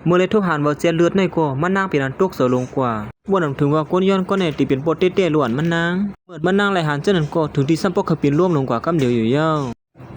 ເມື່ອໄດ້ທົບຫານເວົ້າເຈັດເລືອດໃນກໍ ມັນນາງເປັນອັນຕົກເສີລົງກວ່າ. ບໍ່ນຳເຖິງວ່າກົ້ນຍ້ອນກ້ອນໃນທີ່ເປັນພໍ່ແຕ່ໆ ລວນມັນນາງ. ເມື່ອມັນນາງໄດ້ຫັນເຊັ່ນນັ້ນກໍ ເຖິງທີ່ຊ້ຳປົກເຄີຍເປັນລວມລົງກວ່າກຳດຽວຢູ່ຍາວ.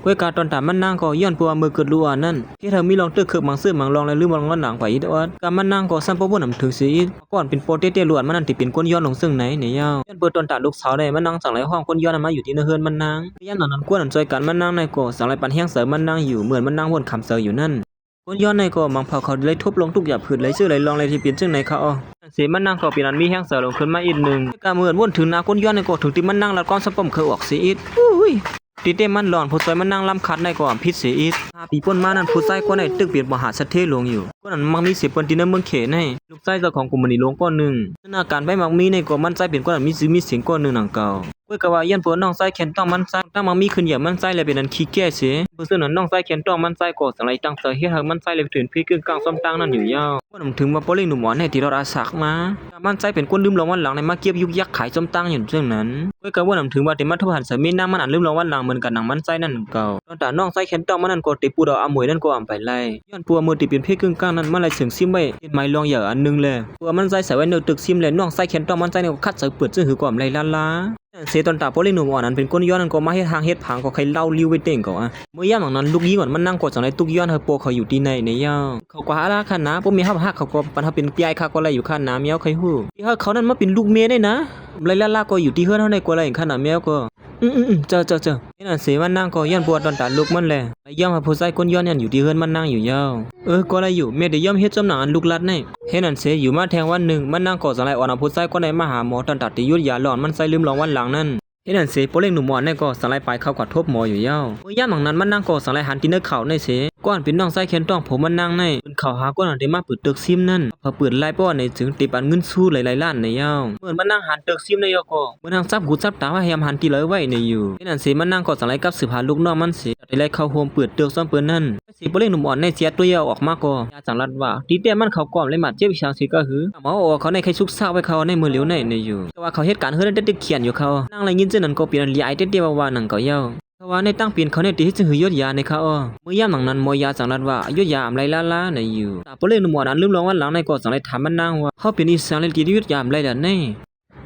ກ້ວຍກາຕອນຕາມັນນາງກໍຍ້ອນເພາະວ່າເມື່ອເກີດລູກອ່ອນນັ້ນ ເຮັດໃຫ້ມີລອງເຕີກເຄີກບາງເຊິ່ງບາງລອງ ແລະ ລືມລອງວັນຫຼັງໄປອິດອອດ. ກາມັນນາງກໍຊ້ຳປົກບໍ່ນຳເຖິງເສຍອິດ ກ່ອນເປັນພໍ່ແຕ່ໆ ລວນມັນນັ້ນທີ່ເປັນກົ້ນຍ້ອນລົງເຊິ່ງໃນໃນຍາວ. ຍ້ອນເປີດຕອນຕາລູກສາວໄດ້ ມັນນາງຈັ່ງໄດ້ຮ້ອງກົ້ນຍ້ອນມາຢູ່ທີ່ເນີເຮືອນມັນນາງ. ຍາມນັ້ນ ກ້ວຍນັ້ນຊ່ອຍກັນມັນນາງໃນກໍຈັ່ງໄດ້ປັນແຮງໃສ່ມັນນາງຢູ່ ເມື່ອມັນນາງວົນຄຳເສີຢູ່ນັ້ນ. ກ້ນຍ້ອນໃນກໍມັງເຜົາເຂົາໄດ້ທົບລອງທຸກຢ່າງພືດໄຫຼເຊື່ອໄຫຼລອງໄລທີ່ເປັນຈັ່ງໃນຄະອໍ. ເສມັນນາງກໍເປັນອັນມີແຮງໃຈລົງຂຶ້ນມາອີກໜຶ່ງ. ກະເມີນວົນເຖິງໜ້າກົ້ນຍ້ອນໃນກໍເຖິງທີ່ມັນນາງລັດຄວາມສະປອມເຄີຍອອກເສຍອີກ. ອຸ້ຍ! ຕິເຕມັນຫຼອນ ຜູ້ຊ່ອຍມັນນາງລຳຄັດໃນກໍອຳຜິດເສຍອີກ. ຫ້າປີປົນມານັ້ນ ຜູ້ຊາຍຄົນໃດຕຶກເປັນມະຫາເສດຖີຫຼວງຢູ່. ຄົນນັ້ນມັກມີເສເປັນທີ່ໃນເມືອງເຂດໃນ ລູກຊາຍເຈົ້າຂອງກຸມມະນີຫຼວງກ້ອນໜຶ່ງ. ໜ້າການໃບໝາກມີໃນກໍມັນຊາຍເປັນຄົນອັນມີຊື່ມີສຽງກ້ອນໜຶ່ງດັ່ງກ່າວ. ກ້ວຍກະວ່າຢ້ານພວກນ້ອງຊາຍແຄນຕ້ອງມັນຊາຍ ຕັ້ງມັກມີຂຶ້ນຢາມັນຊາຍ ແລະ ເປັນອັນຂີ້ແກ້ເສ. ເມື່ອເຊິ່ງນັ້ນນ້ອງຊາຍແຄນຕ້ອງມັນຊາຍກໍຈັ່ງໄດ້ຕັ້ງໃຈເຮັດໃຫ້ມັນຊາຍ ແລະ ເປັນເພກຶ້ງກ້າງຊອມຕັ້ງນັ້ນຢູ່ຍາວ. ບໍ່ນຳເຖິງວ່າພໍ່ເລ້ງໜຸ່ມອ່ອນໃນທີ່ລອດອາສັກມາ ມັນຊາຍເປັນຄົນລືມລອງວັນຫຼັງໃນມາເກັບຍຸກຍັກຂາຍຊອມຕັ້ງຢູ່ເຊິ່ງນັ້ນ. ກ້ວຍກະບໍ່ນຳເຖິງວ່າໄດ້ມາທົບຫັນໃສ່ເມນາງມັນອັນລືມລອງວັນຫຼັງເໝືອນກັນໜັງມັນຊາຍນັ້ນນັ້ນເກົ່າ. ຕອນຕານ້ອງຊາຍແຄນຕ້ອງມັນນັ້ນກໍໄດ້ປູດເອົາອາໝວຍນັ້ນກໍອຳໄປໄລ່ ຍ້ອນເພາະວ່າເມື່ອທີ່ເປັນເພກຶ້ງກ້າງນັ້ນ ມັນໄດ້ເຊິ່ງຊິມໄວ້ເປັນໄມ້ລອງໃຫຍ່ອັນໜຶ່ງແລະ ເພາະວ່າມັນໃຊ້ສາຍໄວ້ໃນຕຶກຊິມ ແລະ ນ້ອງຊາຍແຄນຕ້ອງມັນໃຊ້ໃນກໍຂັດໃສ່ເປີດເຊິ່ງຫືອກໍອຳໄລ່ລ້າໆ. ເສຕອນຕາພໍ່ເລັກໜຸ່ມອ່ອນອັນເປັນກົ້ນຍ້ອນນັ້ນກໍມາເຮັດຮ່າງເຮັດຜັງກໍໄຄເລົ່າລິ້ວໄວ້ເຕັງກໍອະ. ເມື່ອຍາມຫວ່າງນັ້ນ ລູກຍິງອ່ອນມັນນາງກໍຈັ່ງໄດ້ຕຸກຍ້ອນໃຫ້ພໍ່ເຂົາຢູ່ທີ່ໃນໃນຍາວ. ເຂົາກໍຫາລາຄັນນາ ພວກແມ່ເຮົາຫາກເຂົາກໍປັນເຮົາເປັນເປັຍຄະກໍໄດ້ຢູ່ຄັນນາ ແມວໃຄຮູ້. ທີ່ເຮົາເຂົານັ້ນມາເປັນລູກແມ່ໄດ້ນະ ໄລ່ລ້າໆກໍຢູ່ທີ່ເຮືອນເຮົາໃນກໍໄດ້ຄັນນາ ແມວກໍ ອືມໆໆ ເຈົ້າໆໆ. ເຮັດນັ້ນເສມານາງກໍຍ້ອນປົວຕອນຕາລູກມັນແລະ ໄດ້ຍອມໃຫ້ຜູ້ຊາຍກົ້ນຍ້ອນນັ້ນຢູ່ທີ່ເຮືອນມານາງຢູ່ຍາວ. ເອີ ກໍໄດ້ຢູ່ ແມ່ໄດ້ຍອມເຮັດຈອມໜັງອັນລູກລັດໃນ. ເຮັດນັ້ນເສຢູ່ມາແທງວັນໜຶ່ງ ມານາງກໍຈັ່ງໄດ້ອ່ອນເອົາຜູ້ຊາຍຄົນໃດມາຫາໝໍ ຕອນຕາໄດ້ຢຸດຢາຫຼອນມັນໃຊ້ລືມລອງວັນຫຼັງນັ້ນ. ເຮັດນັ້ນເສ ໂປເລັກໜຸ່ມອ່ອນໃນກໍຈັ່ງໄດ້ປາຍເຂົ້າກວາດທົບໝໍຢູ່ຍາວ. ເມື່ອຍາມຫວ່າງນັ້ນ ມານາງກໍຈັ່ງໄດ້ຫັນທີ່ເນີເຂົາໃນເສ ກ່ອນເປັນນ້ອງຊາຍແຄນຕ້ອງຜົມມານາງໃນ ເພິ່ນເຂົ້າຫາກ່ອນອັນໄດ້ມາເປີດຕຶກຊິມນັ້ນ ເຂົາເປີດລາຍປ້ອນໃນຈຶ່ງໄດ້ປັນເງິນຊູຫຼາຍໆລ້ານໃນຍາວ. ເມື່ອມານາງຫັນຕຶກຊິມໃນຍາວກໍ ເມື່ອນາງຈັບຫູຈັບຕາວ່າແຮມຫັນທີ່ເລີໄວ້ໃນຢູ່. ເຮັດນັ້ນເສມານາງກໍຈັ່ງໄດ້ກັບສືບຫາລູກນ້ອງມັນເສ ໄດ້ໄລ່ເຂົ້າຮ່ວມເປີດຕຶກຊອມເປີນນັ້ນ. ເສໂປເລັກໜຸ່ມອ່ອນໃນເສຍຕົວຢາອອກມາກໍ ຢາຈັ່ງລັດວ່າ ຕີແຕ່ມັນເຂົາກໍບໍ່ໄດ້ບາດເຈັບອີ່ຫຍັງເສກະຫືອ ໝໍເອົາເຂົາໃນໄຄຊຸກຊາກໄວ້ເຂົາໃນມື້ຫຼຽວໃນໃນຢູ່. ແຕ່ວ່າເຂົາເຮັດການເຮືອນໄດ້ແຕ່ຂຽນຢູ່ເຂົາ. ນາງໄດ້ຍິນເຊັ່ນນັ້ນກໍເປັນອັນລຽອາຍແຕ່ໆວ່າໆໜັງເຂົາເຍົາ. ແຕ່ວ່າໃນຕັ້ງເປັນເຂົາໃນທີ່ເຮັດຈັ່ງຫືອຢົດຢາໃນເຂົາອໍ. ເມື່ອຍາມຫວ່າງນັ້ນໝໍຢາຈັ່ງລັດວ່າ ຢົດຢາອຳໄລລ້າໆໃນຢູ່. ຕາໂປເລັກໜຸ່ມອ່ອນອັນລືມລອງວັນຫຼັງໃນກໍຈັ່ງໄດ້ຖາມມານາງວ່າ ເຂົາເປັນອີ່ສັງແລະ ທີ່ໄດ້ຢຸດຢາອຳໄລດານໃນ.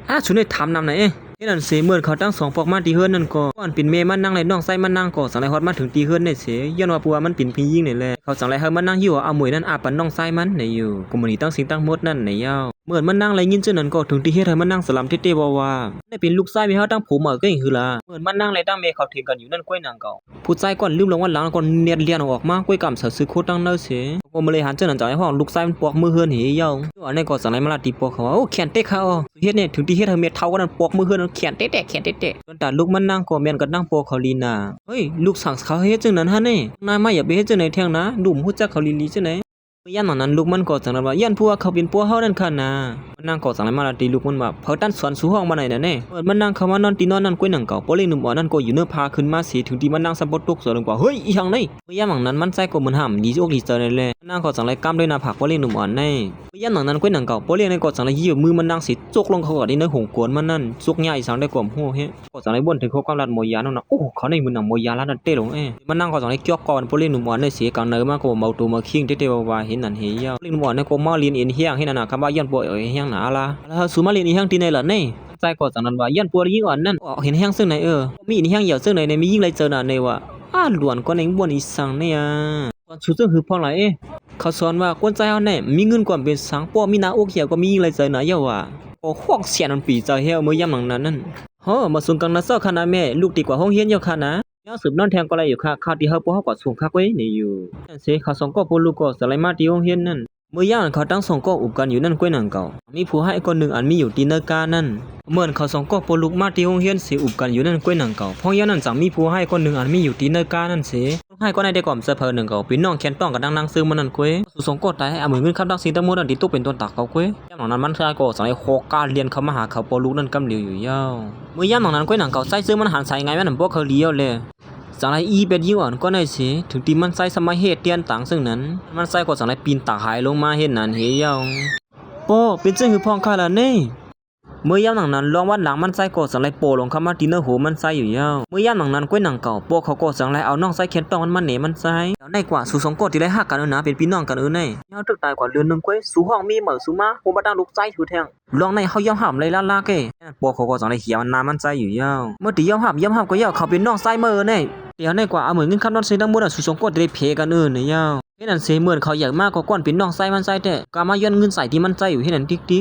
ອາ ສູນໄດ້ຖາມນຳນະເອ. ເຮັດນັ້ນເສເມື່ອເຂົາທັງສອງພວກມາທີ່ເຮືອນນັ້ນກໍ ກ່ອນເປັນແມ່ມານາງ ແລະ ນ້ອງຊາຍມານາງກໍຈັ່ງໄດ້ຮອດມາເຖິງທີ່ເຮືອນໃນເສ ຍ້ອນວ່າເພາະວ່າມັນເປັນຜູ້ຍິງໃນແລະ ເຂົາຈັ່ງໄດ້ໃຫ້ມານາງຫິ້ວເອົາອາໝວຍນັ້ນອາບປັນນ້ອງຊາຍມັນໃນຢູ່. ກໍມື້ນີ້ຕັ້ງສິ່ງທັງໝົດນັ້ນໃນຍາວ. ເມື່ອມານາງໄດ້ຍິນເຊັ່ນນັ້ນກໍເຖິງທີ່ເຮັດໃຫ້ມານາງສະຫຼຳເຕັດໆວ່າໆ ໄດ້ເປັນລູກຊາຍແມ່ເຮົາຕັ້ງຜົມເອົາກໍຫືລະ. ເມື່ອມານາງ ແລະ ຕັ້ງແມ່ເຂົາເຖິງກັນຢູ່ນັ້ນກ້ວຍນາງກໍ ຜູ້ຊາຍກ່ອນລືມລອງວັນຫຼັງກໍແນດລຽນອອກມາ ກ້ວຍກຳເສີຊືໂຄດຕັ້ງເນີເສ. ກໍເມື່ອໄດ້ຫັນເຊັ່ນນັ້ນ ຈັ່ງໄດ້ຮ້ອງລູກຊາຍມັນປອກມືເຮືອນເຫຍາວ. ອັນນີ້ກໍຈັ່ງໄດ້ມາລາຕີປອກເຂົາວ່າ ໂອ້ ແຄ້ນເຕັກຄະອໍ ເຮັດແນ່ເຖິງທີ່ເຮັດໃຫ້ແມ່ເຖົ້າຄົນນັ້ນປອກມືເຮືອນ ແຄ້ນແຕະໆ ແຄ້ນແຕະໆ. ສ່ວນຕາລູກມັນນາງກໍແມ່ນກັນນັ່ງປອກເຂົາລີນາ. ເຮີ້ຍ ລູກສັງເຂົາເຮັດຈັ່ງນັ້ນຫັ້ນເນ ນາຍມາຢ່າໄປເຮັດຈັ່ງໃດແທງນາ ລູກຮູ້ຈັກເຂົາລີໆຈັ່ງໃດ. ເມື່ອຍາມນັ້ນ ລູກມັນກໍຈັ່ງນັ້ນວ່າ ຢ້ານພວກເຂົາເປັນພວກເຮົານັ້ນຄະນາ. ມັນນາງກໍຈັ່ງໄດ້ມາລາຕີລູກມັນວ່າ ໃຜຕັນສອນສູຮ້ອງມາໄດ້ນະເນ. ເມື່ອມັນນາງເຂົ້າມານອນທີ່ນອນນັ້ນກ້ວຍນາງເກົ່າ ໂປເລັກໜຸ່ມອ່ອນນັ້ນກໍຢູ່ເນີພາຂຶ້ນມາເສ ເຖິງທີ່ມັນນາງສຳບໍ່ຕົກສະເລີງກວ່າ ເຮີ້ຍ ອີ່ຫຍັງໃນ. ເມື່ອຍາມຫວ່າງນັ້ນ ມັນຊາຍກໍເໝືອນຫ້າມດີອົກດີໃຈນັ້ນແຫຼະ. ນາງກໍຈັ່ງໄດ້ກຳດ້ວຍໜ້າຜາກໂປເລັກໜຸ່ມອ່ອນໃນ. ເມື່ອຍາມຫວ່າງນັ້ນ ກ້ວຍນາງເກົ່າ ໂປເລັກໃນກໍຈັ່ງໄດ້ຍິບມືມັນນາງເສ ຈົກລົງເຂົ້າໄປໃນຫົງກວນມັນນັ້ນ ຈົກຍາກອີ່ສັງໄດ້ກວມໂຫເຮັດ. ກໍຈັ່ງໄດ້ບ່ອນເຖິງຄວາມລັດໝໍຢານັ້ນນະ. ໂອ້ ເຂົາໃນມືນາງໝໍຢາລາວນັ້ນເຕະລົງເອ. ມັນນາງກໍຈັ່ງໄດ້ຈອກກໍມັນໂປເລັກໜຸ່ມອ່ອນໃນເສ ກາງໃນມາກໍເວົ້າໂຕມາຄີງເຕະໆວ່າໆ ເຫັນນັ້ນເຫຍາວ. ໂປເລັກໜຸ່ມອ່ອນໃນກໍມາຫຼິ້ນເອັນແຮງ ເຫັນອັນນະ ຄຳວ່າຢ້ານພວກເອີຍແຮງນະອາລາ. ແລ້ວເຮົາສູມາຫຼິ້ນອີ່ຫຍັງທີ່ໃນລະເນ. ຊາຍກໍຈັ່ງນັ້ນວ່າ ຢ້ານພວກຍິງອ່ອນນັ້ນອອກເຫັນແຮງເຊິ່ງໃນເອີ. ມີເຫັນແຮງຢາວເຊິ່ງໃນໃນ ມີຍິງໄລ່ເຈີນະໃນວ່າ ອາ ຫຼວນກໍໃນບ່ອນອີ່ສັງເນຍ. ສອນສູເຊິ່ງຫືອພອງຫຼາຍເອ. ເຂົາສອນວ່າຄົນຊາຍເຮົາແນ່ ມີເງິນກວ່າເປັນສັງ ປ້ອມີໜ້າອົກເຫຍກວ່າມີຍິງໄລ່ເຈີນະເຍົາວ່າ. ກໍຮ້ອງສຽນມັນປີເຈົ້າແຮວເມື່ອຍາມໜັງນັ້ນນັ້ນ. ເຮີ ມາສູນກາງນາເຊົ້າຄະນະແມ່ ລູກຕິກວ່າໂຮງຮຽນເຍົາຄະນະ. ຍາວສືບນອນແທງກໍໄດ້ຢູ່ຄະ ຄາວທີ່ເຮົາພວກເຮົາກໍສູງຄັກເວີຍນີ້ຢູ່. ນັ້ນເສ ເຂົາສອງກໍພໍ່ລູກກໍສະໄລມາທີ່ໂຮງຮຽນນັ້ນ. ເມື່ອຍາມເຂົາທັງສອງກໍອຸບກັນຢູ່ນັ້ນກ້ວຍນາງເກົ່າ ມີຜູ້ຮ້າຍຄົນໜຶ່ງອັນມີຢູ່ທີ່ເນີການັ້ນ. ເມື່ອເຂົາສອງກໍພໍ່ລູກມາທີ່ໂຮງຮຽນເສ ອຸບກັນຢູ່ນັ້ນກ້ວຍນາງເກົ່າ ພອງຍາມນັ້ນຈັ່ງມີຜູ້ຮ້າຍຄົນໜຶ່ງອັນມີຢູ່ທີ່ເນີການັ້ນເສ. ຮ້າຍກໍໄດ້ແຕ່ກໍບໍ່ເຊີເຜີໜຶ່ງກໍເປັນນ້ອງແຄນຕ້ອງກັບນາງນາງເຊີມານັ້ນກ້ວຍ. ສູສອງກໍຕາຍ ອາໝີເງິນຄຳທັງສິ່ງທັງໝົດນັ້ນທີ່ຕົກເປັນຕົນຕາເຂົາກ້ວຍ. ຍາມຫຼັງນັ້ນມັນຊາຍກໍຈັ່ງໄດ້ໂຄການລຽນເຂົ້າມາຫາເຂົາພໍ່ລູກນັ້ນກຳຫຼຽວຢູ່ຍາວ. ເມື່ອຍາມຫຼັງນັ້ນກ້ວຍນາງເກົ່າຊາຍເຊີມາຫັນສາຍງາຍມັນບໍ່ເຄີຍຫຼຽວແລ. ຈັ່ງໄດ້ອີ່ເປັດຍິງອ່ອນກໍໄດ້ເສ ເຖິງທີ່ມັນຊາຍສາມາດເຮັດຕຽນຕາງເຊິ່ງນັ້ນ ມັນຊາຍກໍຈັ່ງໄດ້ປີນຕາຫາຍລົງມາເຮັດນັ້ນເຮຍາວ. ປ້ອ ເປັນຈັ່ງຫືອພອງຄະລະເນ. ເມື່ອຍາມນັ້ນ ລອງວັນຫຼັງມັນຊາຍກໍຈັ່ງໄດ້ໂປລົງເຂົ້າມາທີ່ເນື້ອຫົວມັນຊາຍຢູ່ຍາວ. ເມື່ອຍາມນັ້ນ ກ້ວຍໜາງເກົ່າ ພວກເຂົາກໍຈັ່ງໄດ້ເອົານ້ອງຊາຍແຂນຕ້ອງມັນມາແນມັນຊາຍ. ດຽວໃນກວ່າ ສູສອງຄົນທີ່ໄດ້ຮັກກັນເອີນາ ເປັນພີ່ນ້ອງກັນເອີນາ. ຍາວຖືກຕາຍກວ່າເດືອນໜຶ່ງກ້ວຍ ສູຮ້ອງມີເໝີສູມາ ຮູ້ມາຕັ້ງລູກຊາຍຢູ່ແທ້. ລອງໃນເຮົາຍອມຮັບໄດ້ລ້າໆເກ. ພວກເຂົາກໍຈັ່ງໄດ້ເຫຍມັນນາມັນຊາຍຢູ່ຍາວ. ເມື່ອທີ່ຍອມຮັບ ຍອມຮັບກໍຍາວ ເຂົາເປັນນ້ອງຊາຍເໝີເນ. ດຽວໃນກວ່າ ອາເໝີເງິນຄຳນອນເສຍທັງໝົດ ສູສອງຄົນທີ່ໄດ້ເພກັນເອີນາຍາວ. ເຮັດອັນເສເໝືອນເຂົາຢາກມາກໍກ່ອນເປັນນ້ອງຊາຍມັນຊາຍແທ້ ກໍມາຍ້ອນເງິນໃຊ້ທີ່ມັນໃຊ້ຢູ່ເຮັດອັນຕິກຕິ.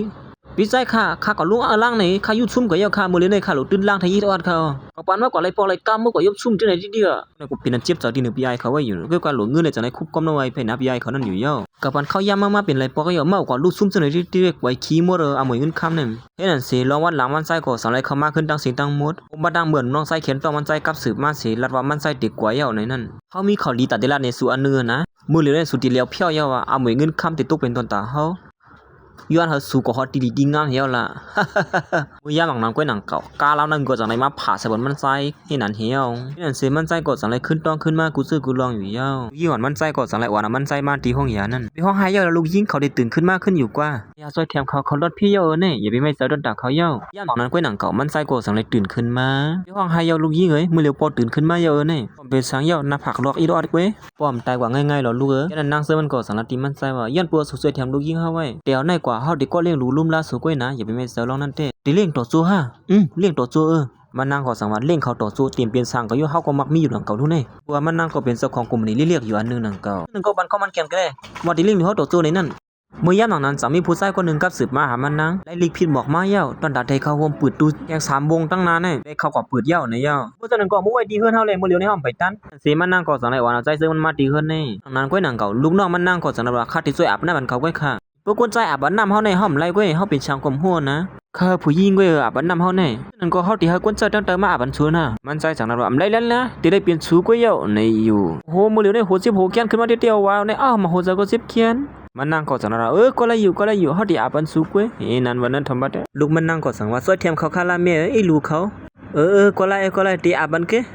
ພີ່ຊາຍຂ້າ ຂ້າກໍລຸງອາລັງໃນ ຂ້າຢູ່ຊຸມກໍຍາວ ຂ້າມື້ເລີຍໃນ ຂ້າລຸກຕື່ນລ້າງໄທອີດອອດເຂົາ. ກໍປານວ່າກໍໄລ່ປອກໄລ່ກຳ ມື້ກໍຍົບຊຸມຈັ່ງໃດຕິເດີ. ນັ້ນກໍເປັນອັນເຈັບໃຈທີ່ໜຶ່ງພີ່ອ້າຍເຂົາໄວ້ຢູ່ ຄືກວ່າຫຼວງເງິນໃນຈັ່ງໃດຄຸບຄອມນຳໄວ້ໃຜນະພີ່ອ້າຍເຂົານັ້ນຢູ່ຍາວ. ກໍປານເຂົາຢາມມາ ມາເປັນໄລ່ປອກກໍຍາວ ເໝີກວ່າລູກຊຸມຈັ່ງໃດຕິເດີ ໄວ້ຂີ້ໝົດເອີ ອາເໝີເງິນຄຳນັ້ນ. ເຮັດອັນເສ ລອງວັນຫຼັງມັນຊາຍກໍຈັ່ງໄດ້ເຂົ້າມາຄືນຕັ້ງສິ່ງຕັ້ງໝົດ. ບໍ່ມາຕັ້ງເໝືອນນ້ອງຊາຍແຂນຕ້ອງມັນຊາຍກັບສືບມາເສ ລັດວ່າມັນຊາຍເຕະກວາຍເອົາໃນນັ້ນ. ເຮົາມີຂ່າວດີຕາເດລາດໃນສູອັນໜຶ່ງນະ. ມື້ເລີວໃນສູຕິແລ້ວພຽວເອົາວ່າ ອາເໝີເງິນຄຳທີ່ຕົກເປັນຕອນຕາເຮົາ ຍ້ອນເຮົາສູກໍຮອດທີ່ດີທີ່ງາມແລ້ວລະ. ມື້ຍາມຫຼັງນັ້ນກ້ວຍໜາງເກົ່າ ກ້າລາວນັ້ນກໍຈັ່ງໄດ້ມາຜາໃສ່ບ່ອນມັນຊາຍໃຫ້ນັ້ນແລ້ວ. ເຮັດອັນເສມັນຊາຍກໍຈັ່ງໄດ້ຂຶ້ນຕ້ອງຂຶ້ນມາກູຊື່ກູລອງຢູ່ຍາວ. ຢູ່ຫອນມັນຊາຍກໍຈັ່ງໄດ້ອວນເອົາມັນຊາຍມາທີ່ຫ້ອງຢານັ້ນ. ໄປຮ້ອງໄຫ້ເອົາລະລູກຍິງ ເຂົາໄດ້ຕື່ນຂຶ້ນມາຂຶ້ນຢູ່ກວ່າ. ຢາຊ່ວຍແຖມເຂົາ ເຂົາລອດພີ້ເອົາເອີນາຍ ຢ່າໄປໄມ້ໃຈດອນຕາເຂົາເອົາ. ຍາມເທົ່ານັ້ນກ້ວຍໜາງເກົ່າມັນຊາຍກໍຈັ່ງໄດ້ຕື່ນຂຶ້ນມາ. ໄປຮ້ອງໄຫ້ເອົາລູກຍິງເອີຍ ມື້ເລວພໍ່ຕື່ນຂຶ້ນມາເອົາເອີນາຍ. ປ້ອມເປັນສັງເອົາ ໜ້າຜາກລອກອີດອອດເວີຍ. ປ້ອມຕາຍກວ່າງ່າຍໆຫຼອກລູກເອີຍ. ຍາມນັ້ນນາງເຊີມັນກໍຈັ່ງໄດ້ຕິມັນຊາຍວ່າ ຍ້ອນປົວສູຊ່ວຍແຖມລູກຍິງເຮົາໄວ້. ແຕ່ເອົາໃນກວ່າເຮົາໄດ້ກໍລ້ຽງດູລຸມລາສູກ້ວຍນະ ຢ່າໄປແມ່ນເຈົ້າລອງນັ້ນແທ້. ໄດ້ລ້ຽງຕໍ່ໂຈຫາ? ອືມ ລ້ຽງຕໍ່ໂຈເອີ. ມັນນາງກໍຈັ່ງວ່າລ້ຽງເຂົາຕໍ່ໂຈ ເຕັມເປັນສັງກໍຢູ່ ເຮົາກໍມັກມີຢູ່ຫຼັງເກົ່າທຸເນ. ເພາະວ່າມັນນາງກໍເປັນເຈົ້າຂອງກົມມານີເລກໆຢູ່ອັນໜຶ່ງຫຼັງເກົ່າ. ໜຶ່ງກໍບັນກໍມັນແກ່ນແກ່ ວ່າໄດ້ລ້ຽງດູເຮົາຕໍ່ໂຈໃນນັ້ນ. ເມື່ອຍາມຫຼັງນັ້ນ ຈະມີຜູ້ຊາຍຄົນໜຶ່ງກັບສືບມາຫາມັນນາງ ໄດ້ລິກຜິດໝອກມາແລ້ວ ຕອນຕາໄດ້ເຂົ້າຮ່ວມປືດຕູ້ແທກສາມວົງຕັ້ງໜ້າແນ່ ໄດ້ເຂົ້າກວ່າປືດແລ້ວໃນຍາວ. ເພາະສະນັ້ນກໍມາໄວ້ທີ່ເຮືອນເຮົາແຫຼະ ມື້ເລວນີ້ເຮົາໄປຕັນ. ເສມັນນາງກໍຈັ່ງໄດ້ອອນເອົາໃຈເຊິ່ງມັນມາທີ່ເຮືອນແນ່. ດັ່ງນັ້ນກ້ວຍໜາງເກົ່າ ລູກນ້ອງມັນນາງກໍຈັ່ງໄດ້ວ່າ ຂ້າທີ່ຊ່ວຍອາບນ້ຳມັນເຂົາກ້ວຍຂ້າ. ເພາະຄົນຊາຍອາບອາບນ້ຳເຮົາໃນຫ້ອມໄລກ້ວຍ ເຮົາເປັນຊ່າງກວມຫົວນະ. ຂ້າຜູ້ຍິງກ້ວຍອາບອາບນ້ຳເຮົາໃນ. ນັ້ນກໍເຮົາທີ່ໃຫ້ຄົນຊາຍຕັ້ງໃຈມາອາບອັນສູນະ. ມັນຊາຍຈັ່ງນັ້ນວ່າ ອຳໄລລັນລະ ທີ່ໄດ້ເປັນສູກ້ວຍເຈົ້າໃນຢູ່. ໂອ້ໂຫ ມື້ເລີວໃນຫົວເຈັບຫົວແຂນຂຶ້ນມາແຕ່ວ່າແນ່ ອ້າວ ມາຫົວໃຈກໍເຈັບແຂນ. ມັນນາງກໍຈັ່ງນັ້ນວ່າ ເອີ ກໍໄດ້ຢູ່ ກໍໄດ້ຢູ່ ເຮົາທີ່ອາບອັນສູກ້ວຍ. ເອ ນັ້ນວ່ານັ້ນທຳມະດາ. ລູກມັນນາງກໍສັ່ງວ່າ ຊ່ວຍແຖມເຂົາຄາລະແມ່ເອີຍ ລູກເຂົາ. ເອີ ເອີ ກໍໄດ້ ກໍໄດ້ ທີ່ອາບອັນເກ.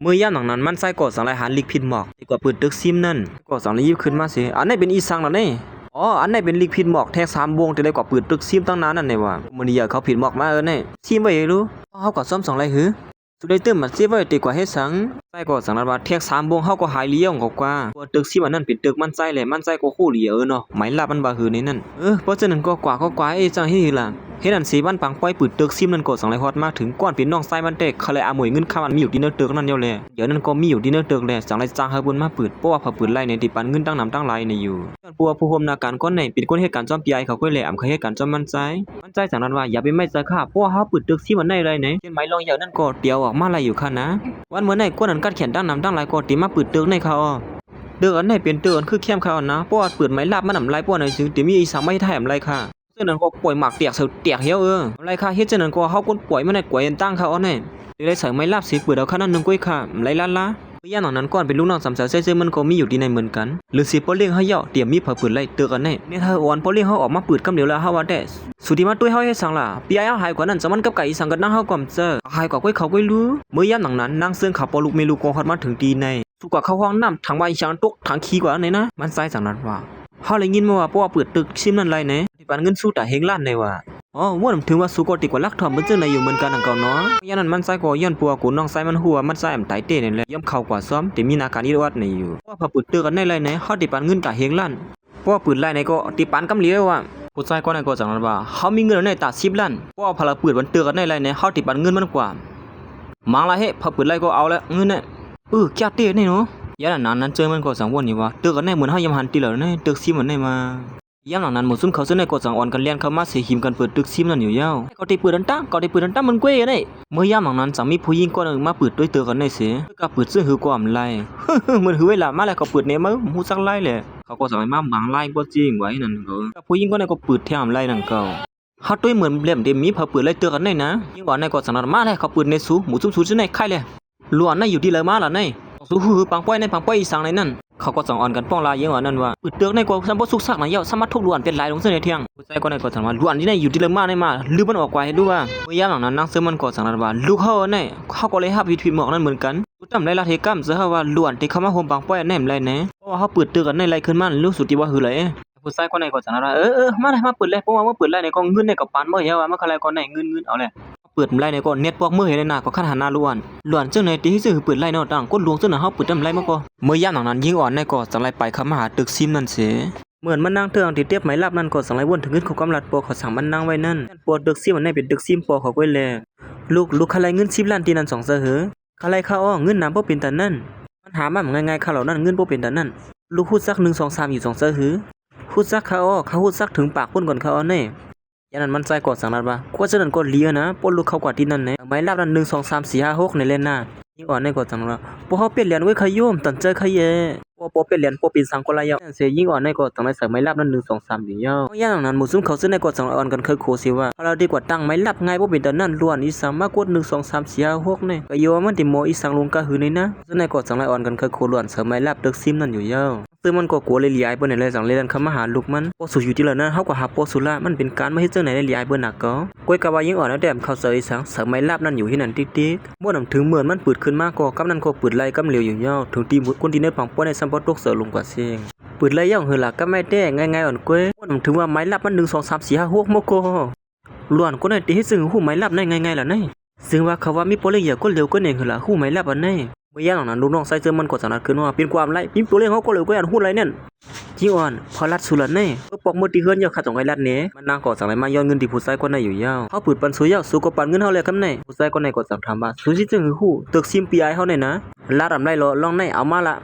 ເມື່ອຍາມດັ່ງນັ້ນ ມັນຊາຍກໍຈັ່ງໄດ້ຫັນລິກຜິດໝອກ ທີ່ກວ່າປືດຕຶກຊິມນັ້ນ ກໍຈັ່ງໄດ້ຫຍິບຂຶ້ນມາເສ. ອັນນີ້ເປັນອີ່ສັງລະນີ້? ອໍ ອັນນີ້ເປັນລິກຜິດໝອກແທກສາມວົງ ທີ່ໄດ້ກວ່າປືດຕຶກຊິມຕັ້ງໜ້ານັ້ນແນ່ວ່າ. ມື້ນີ້ຢາກເຂົາຜິດໝອກມາເອີແນ່ ຊິມໄວ້ເອີລູ. ເຮົາກໍຊອມສ່ອງໄດ້ຫື? ສຸດໄດ້ຕື່ມມາຊິບໄວ້ ທີ່ກວ່າເຮັດສັງ? ຊາຍກໍຈັ່ງນັ້ນວ່າ ແທກສາມວົງເຮົາກໍຫາຍຫຼຽວກວ່າ. ວ່າຕຶກຊິມອັນນັ້ນເປັນຕຶກມັນຊາຍແຫຼະ ມັນຊາຍກໍຮູ້ຫຼຽວເອີເນາະ ໄມ້ລາບມັນວ່າຫືໃນນັ້ນ. ເອີ ເພາະສະນັ້ນກໍກວ່າ ກໍກວ່າ ເອ ຈັ່ງເຮັດຫືລະ. ເຮັດອັນເສບ້ານປາງປ່ອຍປືດຕຶກຊິມນັ້ນກໍຈັ່ງໄດ້ຮອດມາເຖິງ ກ່ອນເປັນນ້ອງຊາຍມັນແຕ່ ເຂົາເລີຍອາໂມຍເງິນຄຳອັນມີຢູ່ທີ່ໃນຕຶກນັ້ນຢູ່ແລ້ວ. ດຽວນັ້ນກໍມີຢູ່ທີ່ໃນຕຶກແລ້ວ ຈັ່ງໄດ້ຈ້າງໃຫ້ເພິ່ນມາປືດ ເພາະວ່າເຂົາປືດໄລ່ໃນທີ່ປານເງິນຕັ້ງນຳຕັ້ງຫຼາຍໃນຢູ່. ຍ້ອນເພາະວ່າຜູ້ຮ່ວມໜ້າການກ່ອນໃນ ເປັນຄົນເຮັດການຈອມປີອ້າຍເຂົາກ້ວຍແຫຼະ ອຳເຄີຍເຮັດການຈອມມັນຊາຍ. ມັນຊາຍຈັ່ງນັ້ນວ່າ ຢ່າໄປໄມ້ໃຈຂ້າ ເພາະວ່າເຮົາປືດຕຶກຊິມອັນໃດໄດ້ໃນ ເຊັ່ນໄມ້ລອງຢາກນັ້ນກໍຕຽວອອກມາໄດ້ຢູ່ຂ້ານະ. ວັນເມື່ອໃນ ຄົນອັນກັດແຂນຕັ້ງນຳຕັ້ງຫຼາຍກໍຕຽມມາປືດຕຶກໃນຂ້າອອກ. ຕຶກອັນໃດເປັນຕຶກອັນຄືແຄມຂ້າອັນນະ ເພາະວ່າເປີດໄມ້ລາບມັນອຳໄລ ພວກນັ້ນຈຶ່ງຕຽມມີອີ່ສັງມາເຮັດໃຫ້ອຳໄລຂ້າ. ເຊັ່ນນັ້ນກໍປ່ອຍໝາກແຕກໃສ່ແຕກເຮວເອີ. ອຳໄລຂ້າເຮັດເຊັ່ນນັ້ນກໍເຮົາຄົນປ່ອຍມັນໃຫ້ກວຍອັນຕັ້ງຂ້າອອນແນ່. ໄດ້ໃສ່ໄມ້ລາບເສເປີດເອົາຂ້ານັ້ນໜຶ່ງກ້ວຍຂ້າ ອຳໄລລ້ານລາ. ເມື່ອຍາມນັ້ນ ກ່ອນເປັນລູກນ້ອງສຳສາວໃຊ້ເຊິ່ງມັນກໍມີຢູ່ທີ່ໃນເໝືອນກັນ. ຫຼືຊິພໍ່ລ້ຽງເຮົາເຈົ້າ ຕຽມມີຜາປືນໄລ່ຕຶກອັນໃດ. ແມ່ນເຮົາອ່ອນພໍ່ລ້ຽງເຮົາອອກມາປືດກຳດຽວລະເຮົາວ່າແດ່. ສູທີ່ມາຕຸ້ຍເຮົາເຮັດສັງລະ? ປີອ້າຍເຮົາຫາຍກວ່ານັ້ນ ຈະມັນກັບໄກ່ອີ່ສັງກັບນາງເຮົາກໍບໍ່ເຈີ. ຫາຍກວ່າກ້ວຍເຂົາກ້ວຍລູ. ເມື່ອຍາມດັ່ງນັ້ນ ນາງເຊິ່ງຂາພໍ່ລູກແມ່ລູກກໍຮອດມາເຖິງທີ່ໃນ. ສູກວ່າເຂົ້າຫ້ອງນ້ຳ ຖັງວ່າອີ່ສັງຕົກຖັງຂີ້ກວ່ານັ້ນໃດນະ. ມັນຊາຍຈັ່ງນັ້ນວ່າ ເຮົາໄດ້ຍິນມາວ່າ ເພາະວ່າເປີດຕຶກຊິມນັ້ນໄລ່ໃນ ທີ່ປານເງິນສູຕາເຮງລ້ານໃດວ່າ. ອໍ ວ່ານຳເຖິງວ່າສູກໍຕິກວ່າລັກຖອມເປັນຈັ່ງໃດຢູ່ເໝືອນກັນດັ່ງເກົ່າເນາະ. ຍາມນັ້ນມັນຊາຍກໍຍ້ອນປົວໂກນນ້ອງຊາຍມັນຮູ້ວ່າມັນຊາຍອຳຕາຍເຕ້ໃນແຫຼະ ຍອມເຂົ້າກວ່າຊອມ ແຕ່ມີໜ້າການອິດອອດໃນຢູ່. ເພາະວ່າເພິ່ນເປີດຕຶກອັນໃດໄລ່ໃນ ເຮົາຕິປານເງິນຕາເຮງລ້ານ. ເພາະວ່າເປີດໄລ່ໃນກໍຕິປານກຳຫຼຽວວ່າ. ຜູ້ຊາຍກ່ອນໃນກໍຈັ່ງນັ້ນວ່າ ເຮົາມີເງິນອັນໃດຕາສິບລ້ານ. ເພາະວ່າພະລາເປີດວັນຕຶກອັນໃດໄລ່ໃນ ເຮົາຕິປານເງິນມັນກວ່າ. ມັງລະເຮ ພະເປີດໄລ່ກໍເອົາລະເງິນນະ. ເອີ ກຽດເຕະນີ້ເນາະ. ຍາມນັ້ນນາງເຈີມັນກໍສັງວນຢູ່ວ່າ ຕຶກອັນໃດເໝືອນເຮົາຍາມຫັນຕິລະໃນ ຕຶກຊິມອັນໃດມາ. ຍາມຫຼັງນັ້ນ ໝູ່ຊຸມເຂົາເຊິ່ງໃນກໍຈັ່ງອອນກັນແລ່ນເຂົ້າມາເສ ຫິມກັນເປີດຕຶກຊິມນັ້ນຢູ່ຍາວ. ເຂົາໄດ້ເປີດອັນຕັ້ງ ເຂົາໄດ້ເປີດອັນຕັ້ງມັນກ້ວຍອັນໃດ. ເມື່ອຍາມຫຼັງນັ້ນ ຈັ່ງມີຜູ້ຍິງຄົນໜຶ່ງມາເປີດໂຕຍເຕີກອັນໃດເສ ກໍເປີດເຊິ່ງຫືກວ່າອຳໄລ. ເໝືອນຫືໄວ້ລະ ມາແລ້ວ ເຂົາເປີດແນມາ ຮູ້ຈັກລາຍແຫຼະ. ເຂົາກໍຈະໄປມາໝາງລາຍບໍ່ຈິງໄວ້ນັ້ນ. ຜູ້ຍິງຄົນນັ້ນກໍເປີດແທມອຳໄລນັ້ນເຂົາ. ເຮົາໂຕຍເໝືອນແຫຼມເດມີເຂົາເປີດໄລ່ເຕີກອັນໃດນະ. ຍິງວ່າໃນກໍຈັ່ງນັ້ນ ມາແລ້ວ ເຂົາເປີດແນມສູ ໝູ່ຊຸມສູຊິໃນໄຂ່ແຫຼະ. ຫຼວນໃນຢູ່ທີ່ເລີມາລະໃນ ສູຫືປາງປ້ອຍໃນປາງປ້ອຍອີ່ສັງໃນນັ້ນ. ເຂົາກໍຈັ່ງອອນກັນປ້ອງລາວເຢີວ່ານັ້ນວ່າ ປືດເຕີກອັນໃດກໍຊ່ຳບໍ່ສຸກຊັກນະ ເຍົາະຊ່ຳມາທຸບຫຼວນເປັນຫຼາຍລົງເທື່ອໃນທຽງ. ຜູ້ຊາຍຄົນໃດກໍຈັ່ງວ່າ ຫຼວນທີ່ໃນຢູ່ທີ່ເລີມາໃນມາ ລືມມັນອອກກວ່າເຮັດດູວ່າ. ເມື່ອຍາມຫຼັງນັ້ນ ນາງເຊີມັນກໍຈັ່ງນັ້ນວ່າ ລູກເຮົາອັນໃດ ເຮົາກໍໄດ້ຮັບວິທີໝອກນັ້ນເໝືອນກັນ. ຈັ່ງໄດ້ລັດເຮັດກຳເຊີເຮົາວ່າ ຫຼວນທີ່ເຂົ້າມາໂຮມປາງປ້ອຍອັນໃດມາໄລ່ແດ່ ເພາະວ່າເຮົາປືດເຕີກອັນໃດໄລ່ຂຶ້ນມາ ລູກສຸດທີ່ວ່າຫືໄຫຼ. ຜູ້ຊາຍຄົນນັ້ນກໍຈັ່ງນັ້ນວ່າ ເອີ ເອີ ມາເລີຍ ມາເປີດເລີຍ ເພາະວ່າມາເປີດໄລ່ນີ້ກໍເງິນນີ້ກໍປານບໍ່ເຫັນວ່າ ມາເທົ່າໃດກໍໄດ້ເງິນ ເງິນ ເອົາແຫຼະ. ເປີດໄດ້ນີ້ກໍເນັດປອກມືເຫັນເລີຍນະ ກໍຄັນຫາໜ້າຫຼວນ ຫຼວນຈັ່ງໃດ ຕິເຮັດຈັ່ງຫືອເປີດໄລ່ເນາະ ຕ່າງຄົນຫຼວງຈັ່ງໃດ ເຮົາເປີດໄດ້ບໍ່ ມາກໍ. ເມື່ອຍາມດັ່ງນັ້ນ ຍິງອ່ອນນັ້ນກໍຈັ່ງໄດໄປເຂົ້າມາຫາຕຶກຊິມນັ້ນເສ. ເໝືອນມັນນາງເທື່ອທີ່ເກັບໄມ້ລັບນັ້ນກໍຈັ່ງໄດວົນເຖິງເງິນຂອງກຳລັດປົວເຂົາສັ່ງມັນນາງໄວ້ນັ້ນ ເພາະຕຶກຊິມອັນນີ້ເປັນຕຶກຊິມປໍຂອງຂ້ອຍແລະ. ລູກ ລູກຄະໄລເງິນສິບລ້ານທີ່ນັ້ນສອງເທື່ອຫື? ຄະໄລຄະອໍ ເງິນນະບໍ່ເປັນຕານັ້ນ. ມັນຫາມາງ່າຍໆຄະເຫຼົ່ານັ້ນ ເງິນບໍ່ເປັນຕານັ້ນ. ລູກຮູ້ຈັກໜຶ່ງສອງສາມຢູ່ສອງເທື່ອຫື? ຮູ້ຈັກຄະອໍ ຂ້າຮູ້ຈັກເຖິງປາກຄົນກ່ອນຄະອໍເນ. ຍາມນັ້ນມັນຊາຍກໍຈັ່ງນັ້ນວ່າ ກວ່າຊັ້ນນັ້ນກໍດີຫັ້ນນະ ປ້ອນລູກເຂົາກວ່າທີ່ນັ້ນແດ່. ໄມ້ລັບນັ້ນ ໜຶ່ງ ສອງ ສາມ ສີ່ ຫ້າ ຫົກ ນີ້ແຫຼະນະ. ຍິງອ່ອນນັ້ນກໍຈັ່ງນັ້ນວ່າ ພວກເຮົາປ່ຽນແລນເວີຍຄະໂຍມ ຕັນເຈີຄະແຍ. ບໍ່ ບໍ່ປ່ຽນແລນ ບໍ່ເປັນສັງກໍໄດ້ເອົາ. ເສຍຍິງອ່ອນນັ້ນກໍຈັ່ງໄດ້ໃສ່ໄມ້ລັບນັ້ນ ໜຶ່ງ ສອງ ສາມ ຢູ່ເຍົາ. ຍາມນັ້ນໝູ່ຊຸມເຂົາເຊິ່ງນັ້ນກໍຈັ່ງອ່ອນກັນເຄີໂຄຊິວ່າ ພວກເຮົາດີກວ່າຕັ້ງໄມ້ລັບງ່າຍບໍ່ເປັນຕານັ້ນ ຫຼວນອີສັງມາກົດ ໜຶ່ງ ສອງ ສາມ ສີ່ ຫ້າ ຫົກ ນີ້ ກໍຢູ່ວ່າມັນຊິເໝາະອີສັງລົງກະຫືອນີ້ນະ. ເຊິ່ງນັ້ນກໍຈັ່ງໄດ້ອ່ອນກັນເຄີໂຄຫຼວນໃສ່ໄມ້ລັບຕຶກຊິມນັ້ນຢູ່ເຍົາ. ເຊິ່ງມັນກໍກົວເລີຍຫຼຽຍເພິ່ນນີ້ແຫຼະ ຈັ່ງເລີຍເດີນເຂົ້າມາຫາລູກມັນ. ພໍ່ສູຢູ່ຕິລະນະ ເຮົາກໍຫາພໍ່ສູລະ ມັນເປັນການມາເຮັດຈັ່ງໃດຫຼຽຍເພິ່ນນະກໍ. ກ້ອຍກະວ່າຍິງອ່ອນນັ້ນແຕ່ເຂົ້າໃຈອີສັງ ໃສ່ໄມ້ລັບນັ້ນຢູ່ເຮັດນັ້ນຕິກໆ. ບໍ່ນຳເຖິງເໝືອນມັນປືດຂຶ້ນມາກໍ ກຳນັ້ນກໍປືດໄລ່ກຳຫຼຽວຢູ່ເຍົາ. ເຖິງທີ່ຄົນທີ່ໃນປາງປ້ອຍໃນສ່ຳບໍ່ຕົກໃຈລົງກວ່າເຊງ. ປືດໄລ່ຢ່າງເຫີລະກຳໄມ້ແຕ້ ງ່າຍໆອ່ອນກ້ວຍ. ບໍ່ນຳເຖິງວ່າໄມ້ລັບມັນ ໜຶ່ງ ສອງ ສາມ ສີ່ ຫ້າ ຫົກ ໝົດກໍ. ຫຼວນຄົນໃດທີ່ເຮັດຈັ່ງຫືອຮູ້ໄມ້ລັບນັ້ນງ່າຍໆລະໃນ. ເຊິ່ງວ່າເຂົາວ່າມີພໍ່ລ້ຽງເຫຍື່ອຄົນຫຼຽວກໍແນ່ເຫີລະຮູ້ໄມ້ລັບອັນໃດ. ເມື່ອຍາມນັ້ນ ລູກນ້ອງຊາຍເຈີມັນກໍຈັ່ງນັ້ນຂຶ້ນວ່າ ເປັນຄວາມໄລ ມີພໍ່ລ້ຽງເຮົາກໍເລີຍກໍອັນຮູ້ໄລນັ້ນ. ຈິງອ່ອນ ພໍ່ລັດສູລະເນ ເອີ ປອກມືຕີເຮືອນເຍົາ ຂ້າຕ້ອງໄດ້ລັດເນ. ມັນນາງກໍຈັ່ງໄດ້ມາຍ້ອນເງິນທີ່ຜູ້ຊາຍຄົນນັ້ນຢູ່ເຍົາ. ເຮົາປືດປັນສູເຍົາ ສູກໍປັນເງິນເຮົາແລ້ວກຳໃນ. ຜູ້ຊາຍຄົນນັ້ນກໍຈັ່ງຖາມວ່າ ສູຊິເຊິ່ງຫືອຮູ້ຕຶກຊິມປີອ້າຍເຮົານີ້ນະ ລັດອຳໄລລອ ລອງໃນ ເອົາມາລະ.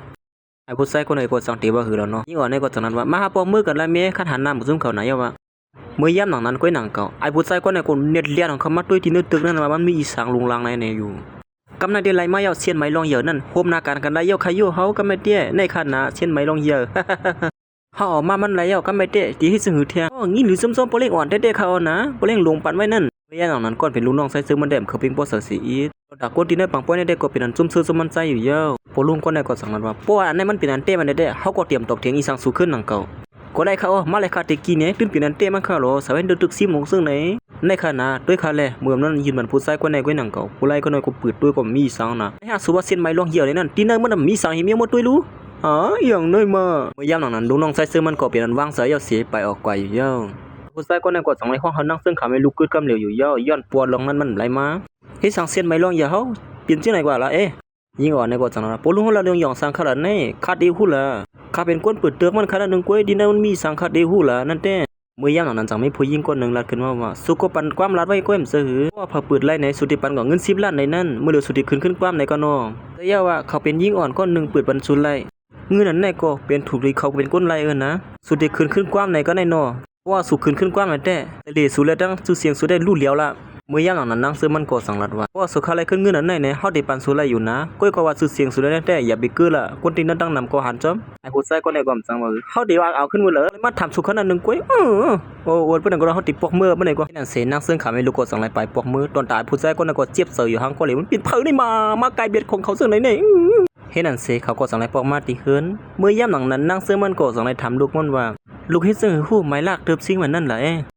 ອ້າຍຜູ້ຊາຍຄົນນັ້ນກໍຈັ່ງເຕວ່າຫືອລະເນາະ. ຍິງອ່ອນນີ້ກໍຈັ່ງນັ້ນວ່າ ມາຫາປອກມືກັນລະແມ່ ຄັນຫັນໜ້າໝູ່ຊຸມເຂົານະເຍົາວ່າ. ເມື່ອຍາມດັ່ງນັ້ນ ກ້ອຍໜັງເກົ່າ ອ້າຍຜູ້ຊາຍຄົນນັ້ນກໍເນັດແລ່ນເຂົ້າມາຕຸ້ຍທີ່ໃນຕຶກນັ້ນວ່າມັນມີອີສັງລຸງລັງໃນແນ່ຢູ່. ກຳນານໄດ້ໄລ່ມາເຍົາ ຊຽນໄໝລອງເຫຍື່ອນັ້ນ ໂຮມໜ້າການກັນໄດ້ເຍົາຄະໂຍເຮົາກຳນານເຕະ ໃນຂະນະຊຽນໄໝລອງເຫຍື່ອ ເຮົາເອົາມາມັນໄລ່ເຍົາກຳນານເຕະ ທີ່ເຮັດຈັ່ງຫືອແທ້. ອໍ ຍິນດີຊົມໆ ພໍ່ເລ້ງອ່ອນແທ້ໆ ຄະອໍນະ ພໍ່ເລ້ງຫຼົງປັນໄວ້ນັ້ນ. ເມື່ອຍາມດັ່ງນັ້ນ ກ່ອນເປັນລູກນ້ອງຊາຍເຊິ່ງມັນໄດ້ເຂົ້າເປັນພໍ່ສາວເສຍອີກ. ຕາຄົນທີ່ໃນປາງປ້ອຍນີ້ໄດ້ກໍເປັນອັນຊົມເຊີຍຊົມມັນໃຈຢູ່ເຢີ້. ພໍ່ລຸງຄົນນັ້ນກໍສັ່ງນັ້ນວ່າ ເພາະວ່າອັນນັ້ນມັນເປັນອັນແຕ້ມັນແທ້ໆ ເຮົາກໍຕຽມຕອບແທງອີສັງສູຂຶ້ນໜັງເກົ່າ. ກໍໄດ້ຄະອໍ ມາເລີຍ ຂ້າເຕະກີ້ແນ່ ຕື່ນເປັນອັນແຕ້ມັນຄະຫຼໍ ສາວແວ່ນເດີຕຶກຊິມອງເຊິ່ງໃນ ໃນຄະນະ ໂດຍຄະແລ ເມື່ອນັ້ນຢືນບັນຜູ້ຊາຍຄົນໃດກໍໜັງເກົ່າ ຜູ້ໄລ່ຄົນໃດກໍປືດໂຕຍກໍມີອີສັງນະ ໃຫ້ຫາສູວ່າເສັ້ນໄມ້ລອງເຫຍື່ອໃນນັ້ນ ຕີນາຍມັນມີອີສັງເຫືອມາໂມດໂຕຍລູ ຫາ ອີຫຍັງເນີຍມາ. ເມື່ອຍາມໜັງນັ້ນ ລຸງນ້ອງຊາຍເຊິ່ງມັນກໍເປັນອັນວາງສາຍເຫຍື່ອເສຍໄປອອກໄກຢູ່ເຢີ້. ຜູ້ຊາຍຄົນນັ້ນກໍຈັ່ງໄດ້ຮ້ອງໃຫ້ນາງເຊິ່ງຂາມໃຫ້ລຸກກຶດກຳຫຼຽວຢູ່ເຢີ້ ຍ້ອນປວດລອງນັ້ນມັນໄຫຼມາ. ເຮັດສັງເສັ້ນໄມ້ລອງເຫຍື່ອເຮົາ ເປັນຈັ່ງໃດກວ່າລະເອ? ຍິງອ່ອນໃນກໍຈັ່ງນັ້ນວ່າ ໂອ້ ລຸງຮູ້ລະເລື່ອງຫຍັງສັງຂະລາດໃນ ຄາດເອງຮູ້ລະ ຂ້າເປັນຄົນເປີດເຕີກມັນຂະນາດໜຶ່ງກ້ວຍ ດີນາມັນມີສັງຄາດເອງຮູ້ລະ ນັ້ນແຕ່. ເມື່ອຍາມນັ້ນ ຈັ່ງມີຜູ້ຍິງຄົນໜຶ່ງລັດຂຶ້ນມາວ່າ ສຸກກໍປັນຄວາມລາດໄວ້ກ້ວຍມັນເສີ ວ່າເຂົາເປີດໄລ່ໃນ ສຸດທີ່ປັນກໍເງິນສິບລ້ານໃນນັ້ນ ມື້ເດີວສຸດທີ່ຄືນຂຶ້ນຄວາມໃນກໍນອງ ແຕ່ຢ່າວ່າເຂົາເປັນຍິງອ່ອນກ້ອນໜຶ່ງເປີດປັນສຸດໄລ່ ເງິນອັນໃນກໍເປັນຖືກທີ່ເຂົາເປັນຄົນໄລ່ເອີ້ນນະ ສຸດທີ່ຄືນຂຶ້ນຄວາມໃນກໍໄດ້ນອ ເພາະວ່າສຸກຄືນຂຶ້ນຄວາມໃນແຕ່ ແຕ່ເລສຸແລະທັງຊື່ສຽງສຸໄດ້ຮູ້ແລ້ວລະ. ເມື່ອຍາມຫຼັງນັ້ນນາງເຊີມັນກໍສັງລັດວ່າ ເພາະວ່າສຸຄາໄລຄືນເງິນອັນໃນແນ່ ເຮົາໄດ້ປັນສຸໄລຢູ່ນະ ກ້ອຍກໍວ່າຊື່ສຽງສຸໄດ້ແນ່ແຕ່ ຢ່າໄປເກີລະ ຄົນທີ່ນັ້ນຕັ້ງນຳກໍຫັນຈອມ. ໄອ້ຜູ້ຊາຍຄົນໃດກໍມາສັງວ່າ ເຮົາໄດ້ວ່າເອົາຄືນມື້ເລີຍ ມາຖາມສຸຄານັ້ນໜຶ່ງກ້ວຍ ເອີ ໂອ້ ອວດເພິ່ນນັ້ນກໍເຮົາຕິປອກເມີເພິ່ນໃດກໍ. ນັ້ນເສນາງເຊີງຂາມໃຫ້ລູກກໍສັງໄດ້ໄປປອກເມີ ຕອນຕາຍຜູ້ຊາຍຄົນນັ້ນກໍເຈັບເສີຢູ່ຫັ້ນກໍເລີຍ ມັນເປັນໃຜນີ້ມາ ມາກາຍບຽດຂອງເຂົາເຊິ່ງໃດແນ່. ເຮັດນັ້ນເສ ເຂົາກໍຈັ່ງໄດ້ປອກມາທີ່ເຮືອນ. ເມື່ອຍາມຫຼັງນັ້ນ ນາງເຊີມັນກໍຈັ່ງໄດ້ຖາມລູກມັນວ່າ ລູກເຮັດຈັ່ງໃດຮູ້ໄມ້ລາກເຕີບສິ່ງມັນນັ້ນລະເອ?